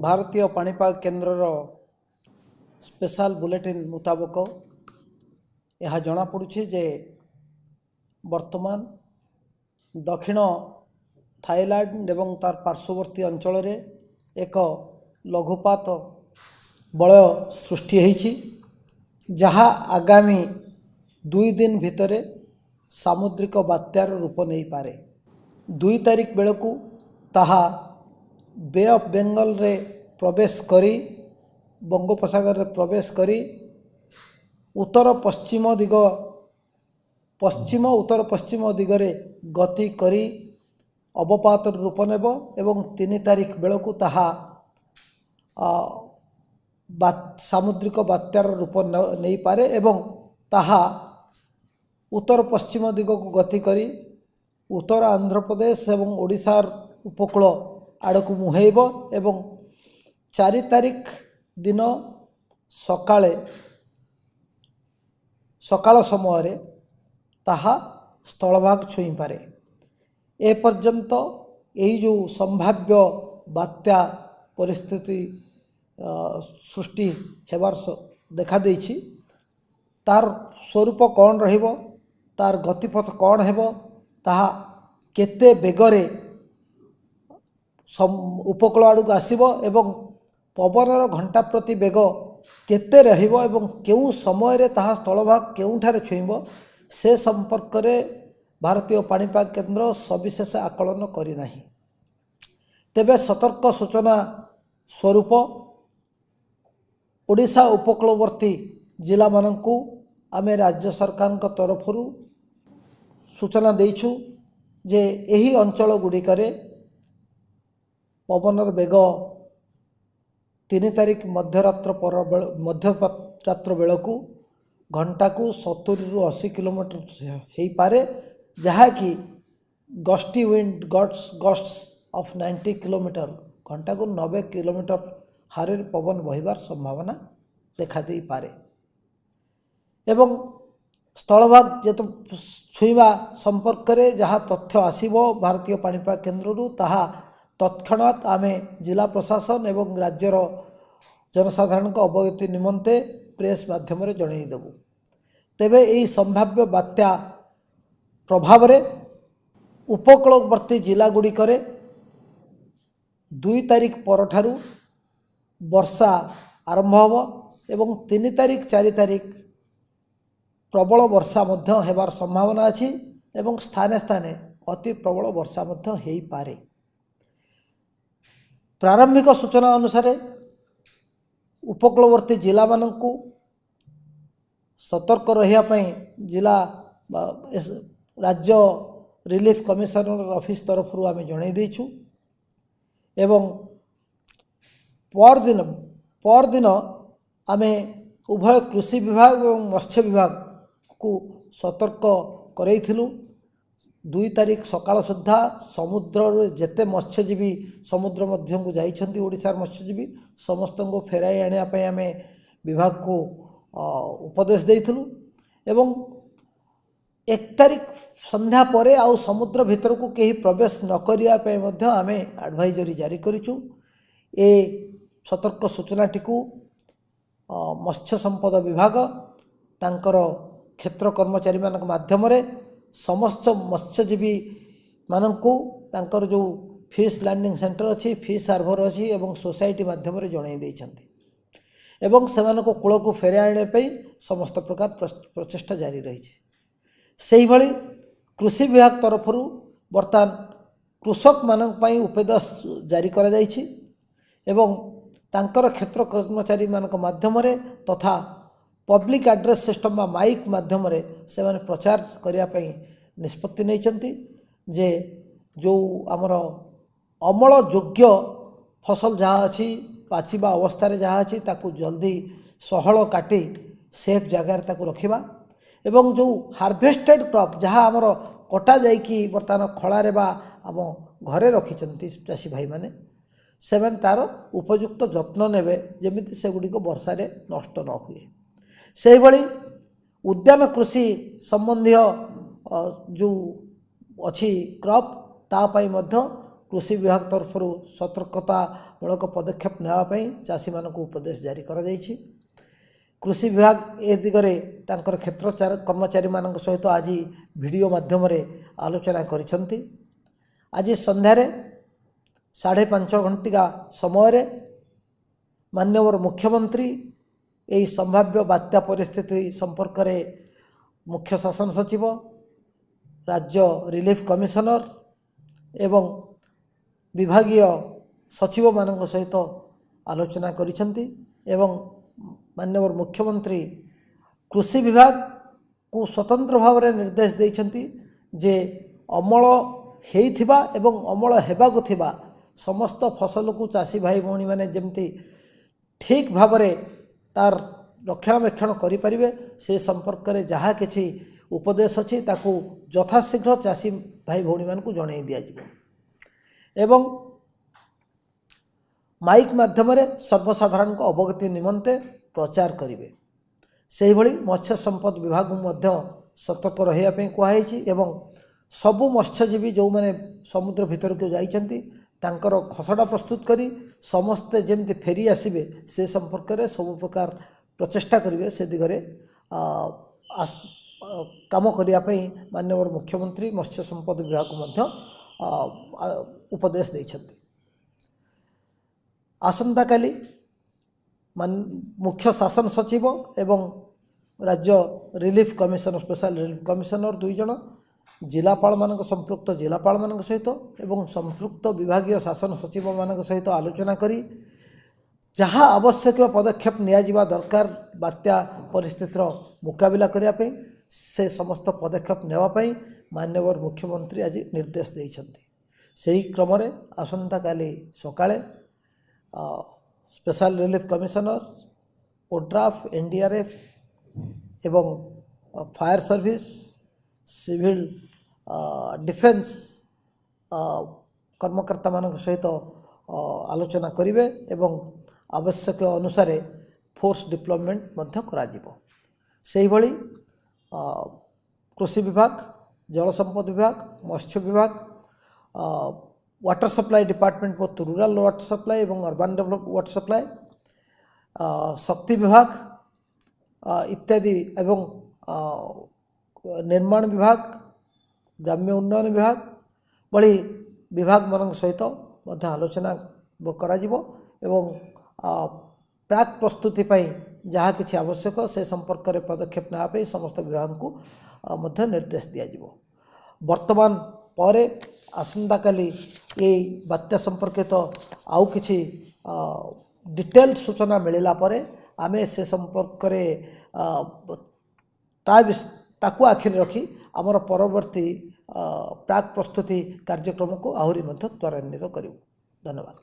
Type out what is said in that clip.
ଭାରତୀୟ ପାଣିପାଗ କେନ୍ଦ୍ରର ସ୍ପେଶାଲ ବୁଲେଟିନ୍ ମୁତାବକ ଏହା ଜଣାପଡ଼ୁଛି ଯେ ବର୍ତ୍ତମାନ ଦକ୍ଷିଣ ଥାଇଲାଣ୍ଡ ଏବଂ ତାର ପାର୍ଶ୍ୱବର୍ତ୍ତୀ ଅଞ୍ଚଳରେ ଏକ ଲଘୁପାତ ବଳୟ ସୃଷ୍ଟି ହୋଇଛି, ଯାହା ଆଗାମୀ 2 ଦିନ ଭିତରେ ସାମୁଦ୍ରିକ ବାତ୍ୟାର ରୂପ ନେଇପାରେ। 2 ତାରିଖ ବେଳକୁ ତାହା ବେ ଅଫ୍ ବେଙ୍ଗଲରେ ପ୍ରବେଶ କରି, ବଙ୍ଗୋପସାଗରରେ ପ୍ରବେଶ କରି ଉତ୍ତର ପଶ୍ଚିମ ଦିଗ, ପଶ୍ଚିମ ଉତ୍ତର ପଶ୍ଚିମ ଦିଗରେ ଗତି କରି ଅବପାତର ରୂପ ନେବ ଏବଂ 3 ତାରିଖ ବେଳକୁ ତାହା ସାମୁଦ୍ରିକ ବାତ୍ୟାର ରୂପ ନେଇପାରେ ଏବଂ ତାହା ଉତ୍ତର ପଶ୍ଚିମ ଦିଗକୁ ଗତି କରି ଉତ୍ତର ଆନ୍ଧ୍ରପ୍ରଦେଶ ଏବଂ ଓଡ଼ିଶାର ଉପକୂଳ ଆଡ଼କୁ ମୁହେଇବ ଏବଂ 4 ତାରିଖ ଦିନ ସକାଳେ, ସକାଳ ସମୟରେ ତାହା ସ୍ଥଳଭାଗ ଛୁଇଁପାରେ। ଏପର୍ଯ୍ୟନ୍ତ ଏଇ ଯେଉଁ ସମ୍ଭାବ୍ୟ ବାତ୍ୟା ପରିସ୍ଥିତି ସୃଷ୍ଟି ହେବାର ଦେଖାଦେଇଛି, ତାର ସ୍ୱରୂପ କ'ଣ ରହିବ, ତାର ଗତିପଥ କ'ଣ ହେବ, ତାହା କେତେ ବେଗରେ ଉପକୂଳ ଆଡ଼କୁ ଆସିବ ଏବଂ ପବନର ଘଣ୍ଟା ପ୍ରତି ବେଗ କେତେ ରହିବ ଏବଂ କେଉଁ ସମୟରେ ତାହା ସ୍ଥଳଭାଗ କେଉଁଠାରେ ଛୁଇଁବ, ସେ ସମ୍ପର୍କରେ ଭାରତୀୟ ପାଣିପାଗ କେନ୍ଦ୍ର ସବିଶେଷ ଆକଳନ କରିନାହିଁ। ତେବେ ସତର୍କ ସୂଚନା ସ୍ୱରୂପ ଓଡ଼ିଶା ଉପକୂଳବର୍ତ୍ତୀ ଜିଲ୍ଲାମାନଙ୍କୁ ଆମେ ରାଜ୍ୟ ସରକାରଙ୍କ ତରଫରୁ ସୂଚନା ଦେଇଛୁ ଯେ ଏହି ଅଞ୍ଚଳ ଗୁଡ଼ିକରେ ପବନର ବେଗ 3 ତାରିଖ ମଧ୍ୟରାତ୍ର ପର ବେଳ, ମଧ୍ୟରାତ୍ର ବେଳକୁ ଘଣ୍ଟାକୁ 70ରୁ 80 କିଲୋମିଟର ହେଇପାରେ, ଯାହାକି gusty wind gusts of 90 kilometre, ଘଣ୍ଟାକୁ 90 କିଲୋମିଟର ହାରରେ ପବନ ବହିବାର ସମ୍ଭାବନା ଦେଖାଦେଇପାରେ। ଏବଂ ସ୍ଥଳଭାଗ ଯେତେ ଛୁଇଁବା ସମ୍ପର୍କରେ ଯାହା ତଥ୍ୟ ଆସିବ ଭାରତୀୟ ପାଣିପାଗ କେନ୍ଦ୍ରରୁ, ତାହା ତତ୍କ୍ଷଣାତ୍ ଆମେ ଜିଲ୍ଲା ପ୍ରଶାସନ ଏବଂ ରାଜ୍ୟର ଜନସାଧାରଣଙ୍କ ଅବଗତି ନିମନ୍ତେ ପ୍ରେସ୍ ମାଧ୍ୟମରେ ଜଣାଇଦେବୁ। ତେବେ ଏହି ସମ୍ଭାବ୍ୟ ବାତ୍ୟା ପ୍ରଭାବରେ ଉପକୂଳବର୍ତ୍ତୀ ଜିଲ୍ଲାଗୁଡ଼ିକରେ 2 ତାରିଖ ପରଠାରୁ ବର୍ଷା ଆରମ୍ଭ ହେବ ଏବଂ 3 ତାରିଖ 4 ତାରିଖ ପ୍ରବଳ ବର୍ଷା ମଧ୍ୟ ହେବାର ସମ୍ଭାବନା ଅଛି ଏବଂ ସ୍ଥାନେ ସ୍ଥାନେ ଅତି ପ୍ରବଳ ବର୍ଷା ମଧ୍ୟ ହେଇପାରେ। ପ୍ରାରମ୍ଭିକ ସୂଚନା ଅନୁସାରେ ଉପକୂଳବର୍ତ୍ତୀ ଜିଲ୍ଲାମାନଙ୍କୁ ସତର୍କ ରହିବା ପାଇଁ ଜିଲ୍ଲା ବା ରାଜ୍ୟ ରିଲିଫ୍ କମିଶନର ଅଫିସ୍ ତରଫରୁ ଆମେ ଜଣାଇ ଦେଇଛୁ ଏବଂ ପରଦିନ ଆମେ ଉଭୟ କୃଷି ବିଭାଗ ଏବଂ ମତ୍ସ୍ୟ ବିଭାଗକୁ ସତର୍କ କରାଇଥିଲୁ। 2 ତାରିଖ ସକାଳ ସୁଦ୍ଧା ସମୁଦ୍ରରେ ଯେତେ ମତ୍ସ୍ୟଜୀବୀ ସମୁଦ୍ର ମଧ୍ୟକୁ ଯାଇଛନ୍ତି ଓଡ଼ିଶାର ମତ୍ସ୍ୟଜୀବୀ, ସମସ୍ତଙ୍କୁ ଫେରାଇ ଆଣିବା ପାଇଁ ଆମେ ବିଭାଗକୁ ଉପଦେଶ ଦେଇଥିଲୁ ଏବଂ 1 ତାରିଖ ସନ୍ଧ୍ୟା ପରେ ଆଉ ସମୁଦ୍ର ଭିତରକୁ କେହି ପ୍ରବେଶ ନ କରିବା ପାଇଁ ମଧ୍ୟ ଆମେ ଆଡ଼ଭାଇଜରୀ ଜାରି କରିଛୁ। ଏ ସତର୍କ ସୂଚନାଟିକୁ ମତ୍ସ୍ୟ ସମ୍ପଦ ବିଭାଗ ତାଙ୍କର କ୍ଷେତ୍ର କର୍ମଚାରୀମାନଙ୍କ ମାଧ୍ୟମରେ ସମସ୍ତ ମତ୍ସ୍ୟଜୀବୀମାନଙ୍କୁ ତାଙ୍କର ଯେଉଁ ଫିସ୍ ଲ୍ୟାଣ୍ଡିଂ ସେଣ୍ଟର ଅଛି, ଫିସ୍ ହାର୍ବର ଅଛି ଏବଂ ସୋସାଇଟି ମାଧ୍ୟମରେ ଜଣାଇ ଦେଇଛନ୍ତି ଏବଂ ସେମାନଙ୍କୁ କୂଳକୁ ଫେରାଇ ଆଣିବା ପାଇଁ ସମସ୍ତ ପ୍ରକାର ପ୍ରଚେଷ୍ଟା ଜାରି ରହିଛି। ସେହିଭଳି କୃଷି ବିଭାଗ ତରଫରୁ ବର୍ତ୍ତମାନ କୃଷକମାନଙ୍କ ପାଇଁ ଉପଦେଶ ଜାରି କରାଯାଇଛି ଏବଂ ତାଙ୍କର କ୍ଷେତ୍ର କର୍ମଚାରୀମାନଙ୍କ ମାଧ୍ୟମରେ ତଥା ପବ୍ଲିକ୍ ଆଡ୍ରେସ୍ ସିଷ୍ଟମ୍ ବା ମାଇକ୍ ମାଧ୍ୟମରେ ସେମାନେ ପ୍ରଚାର କରିବା ପାଇଁ ନିଷ୍ପତ୍ତି ନେଇଛନ୍ତି ଯେ ଯେଉଁ ଆମର ଅମଳ ଯୋଗ୍ୟ ଫସଲ ଯାହା ଅଛି, ପାଚିବା ଅବସ୍ଥାରେ ଯାହା ଅଛି, ତାକୁ ଜଲ୍ଦି ସହଳ କାଟି ସେଫ୍ ଜାଗାରେ ତାକୁ ରଖିବା ଏବଂ ଯେଉଁ ହାରଭେଷ୍ଟେଡ଼ କ୍ରପ୍ ଯାହା ଆମର କଟା ଯାଇକି ବର୍ତ୍ତମାନ ଖଳାରେ ବା ଆମ ଘରେ ରଖିଛନ୍ତି ଚାଷୀ ଭାଇମାନେ, ସେମାନେ ତା'ର ଉପଯୁକ୍ତ ଯତ୍ନ ନେବେ ଯେମିତି ସେଗୁଡ଼ିକ ବର୍ଷାରେ ନଷ୍ଟ ନ ହୁଏ। ସେହିଭଳି ଉଦ୍ୟାନ କୃଷି ସମ୍ବନ୍ଧୀୟ ଯେଉଁ ଅଛି କ୍ରପ୍, ତା ପାଇଁ ମଧ୍ୟ କୃଷି ବିଭାଗ ତରଫରୁ ସତର୍କତାମୂଳକ ପଦକ୍ଷେପ ନେବା ପାଇଁ ଚାଷୀମାନଙ୍କୁ ଉପଦେଶ ଜାରି କରାଯାଇଛି। କୃଷି ବିଭାଗ ଏ ଦିଗରେ ତାଙ୍କର କ୍ଷେତ୍ର କର୍ମଚାରୀମାନଙ୍କ ସହିତ ଆଜି ଭିଡ଼ିଓ ମାଧ୍ୟମରେ ଆଲୋଚନା କରିଛନ୍ତି। ଆଜି ସନ୍ଧ୍ୟାରେ 5:30 ଘଣ୍ଟିକା ସମୟରେ ମାନ୍ୟବର ମୁଖ୍ୟମନ୍ତ୍ରୀ ଏହି ସମ୍ଭାବ୍ୟ ବାତ୍ୟା ପରିସ୍ଥିତି ସମ୍ପର୍କରେ ମୁଖ୍ୟ ଶାସନ ସଚିବ, ରାଜ୍ୟ ରିଲିଫ୍ କମିଶନର ଏବଂ ବିଭାଗୀୟ ସଚିବମାନଙ୍କ ସହିତ ଆଲୋଚନା କରିଛନ୍ତି ଏବଂ ମାନ୍ୟବର ମୁଖ୍ୟମନ୍ତ୍ରୀ କୃଷି ବିଭାଗକୁ ସ୍ୱତନ୍ତ୍ର ଭାବରେ ନିର୍ଦ୍ଦେଶ ଦେଇଛନ୍ତି ଯେ ଅମଳ ହେଇଥିବା ଏବଂ ଅମଳ ହେବାକୁ ଥିବା ସମସ୍ତ ଫସଲକୁ ଚାଷୀ ଭାଇ ଭଉଣୀମାନେ ଯେମିତି ଠିକ୍ ଭାବରେ ତାର ରକ୍ଷଣାବେକ୍ଷଣ କରିପାରିବେ, ସେ ସମ୍ପର୍କରେ ଯାହା କିଛି ଉପଦେଶ ଅଛି ତାକୁ ଯଥାଶୀଘ୍ର ଚାଷୀ ଭାଇ ଭଉଣୀମାନଙ୍କୁ ଜଣାଇ ଦିଆଯିବ ଏବଂ ମାଇକ୍ ମାଧ୍ୟମରେ ସର୍ବସାଧାରଣଙ୍କ ଅବଗତି ନିମନ୍ତେ ପ୍ରଚାର କରିବେ। ସେହିଭଳି ମତ୍ସ୍ୟ ସମ୍ପଦ ବିଭାଗକୁ ମଧ୍ୟ ସତର୍କ ରହିବା ପାଇଁ କୁହାଯାଇଛି ଏବଂ ସବୁ ମତ୍ସ୍ୟଜୀବୀ ଯେଉଁମାନେ ସମୁଦ୍ର ଭିତରକୁ ଯାଇଛନ୍ତି ତାଙ୍କର ଖସଡ଼ା ପ୍ରସ୍ତୁତ କରି ସମସ୍ତେ ଯେମିତି ଫେରି ଆସିବେ ସେ ସମ୍ପର୍କରେ ସବୁ ପ୍ରକାର ପ୍ରଚେଷ୍ଟା କରିବେ, ସେ ଦିଗରେ କାମ କରିବା ପାଇଁ ମାନ୍ୟବର ମୁଖ୍ୟମନ୍ତ୍ରୀ ମତ୍ସ୍ୟ ସମ୍ପଦ ବିଭାଗକୁ ମଧ୍ୟ ଉପଦେଶ ଦେଇଛନ୍ତି। ଆସନ୍ତାକାଲି ମୁଖ୍ୟ ଶାସନ ସଚିବ ଏବଂ ରାଜ୍ୟ relief commissioner, special relief commissioner 2 ଜଣ, ଜିଲ୍ଲାପାଳମାନଙ୍କ, ସମ୍ପୃକ୍ତ ଜିଲ୍ଲାପାଳମାନଙ୍କ ସହିତ ଏବଂ ସମ୍ପୃକ୍ତ ବିଭାଗୀୟ ଶାସନ ସଚିବମାନଙ୍କ ସହିତ ଆଲୋଚନା କରି ଯାହା ଆବଶ୍ୟକୀୟ ପଦକ୍ଷେପ ନିଆଯିବା ଦରକାର ବାତ୍ୟା ପରିସ୍ଥିତିର ମୁକାବିଲା କରିବା ପାଇଁ, ସେ ସମସ୍ତ ପଦକ୍ଷେପ ନେବା ପାଇଁ ମାନ୍ୟବର ମୁଖ୍ୟମନ୍ତ୍ରୀ ଆଜି ନିର୍ଦ୍ଦେଶ ଦେଇଛନ୍ତି। ସେହି କ୍ରମରେ ଆସନ୍ତାକାଲି ସକାଳେ special relief commissioner, ODRAF, NDRF ଏବଂ ଫାୟାର ସର୍ଭିସ୍, ସିଭିଲ୍ ଡିଫେନ୍ସ କର୍ମକର୍ତ୍ତାମାନଙ୍କ ସହିତ ଆଲୋଚନା କରିବେ ଏବଂ ଆବଶ୍ୟକ ଅନୁସାରେ ଫୋର୍ସ ଡିପ୍ଲୟମେଣ୍ଟ ମଧ୍ୟ କରାଯିବ। ସେହିଭଳି କୃଷି ବିଭାଗ, ଜଳସମ୍ପଦ ବିଭାଗ, ମତ୍ସ୍ୟ ବିଭାଗ, water supply department, both rural water supply ଏବଂ ଅର୍ବାନ୍ ଡେଭଲପ ୱାଟର ସପ୍ଲାଏ, ଶକ୍ତି ବିଭାଗ ଇତ୍ୟାଦି ଏବଂ ନିର୍ମାଣ ବିଭାଗ, ଗ୍ରାମ୍ୟ ଉନ୍ନୟନ ବିଭାଗ ଭଳି ବିଭାଗମାନଙ୍କ ସହିତ ମଧ୍ୟ ଆଲୋଚନା କରାଯିବ ଏବଂ ପ୍ରାକ୍ ପ୍ରସ୍ତୁତି ପାଇଁ ଯାହା କିଛି ଆବଶ୍ୟକ ସେ ସମ୍ପର୍କରେ ପଦକ୍ଷେପ ନେବା ପାଇଁ ସମସ୍ତ ବିଭାଗଙ୍କୁ ମଧ୍ୟ ନିର୍ଦ୍ଦେଶ ଦିଆଯିବ। ବର୍ତ୍ତମାନ ପରେ ଆସନ୍ତାକାଲି ଏଇ ବାତ୍ୟା ସମ୍ପର୍କିତ ଆଉ କିଛି ଡିଟେଲ୍ ସୂଚନା ମିଳିଲା ପରେ ଆମେ ସେ ସମ୍ପର୍କରେ ତାକୁ ଆଖିରେ ରଖି ଆମର ପରବର୍ତ୍ତୀ ପ୍ରାକ୍ ପ୍ରସ୍ତୁତି କାର୍ଯ୍ୟକ୍ରମକୁ ଆହୁରି ମଧ୍ୟ ତ୍ୱରାନ୍ୱିତ କରିବୁ। ଧନ୍ୟବାଦ।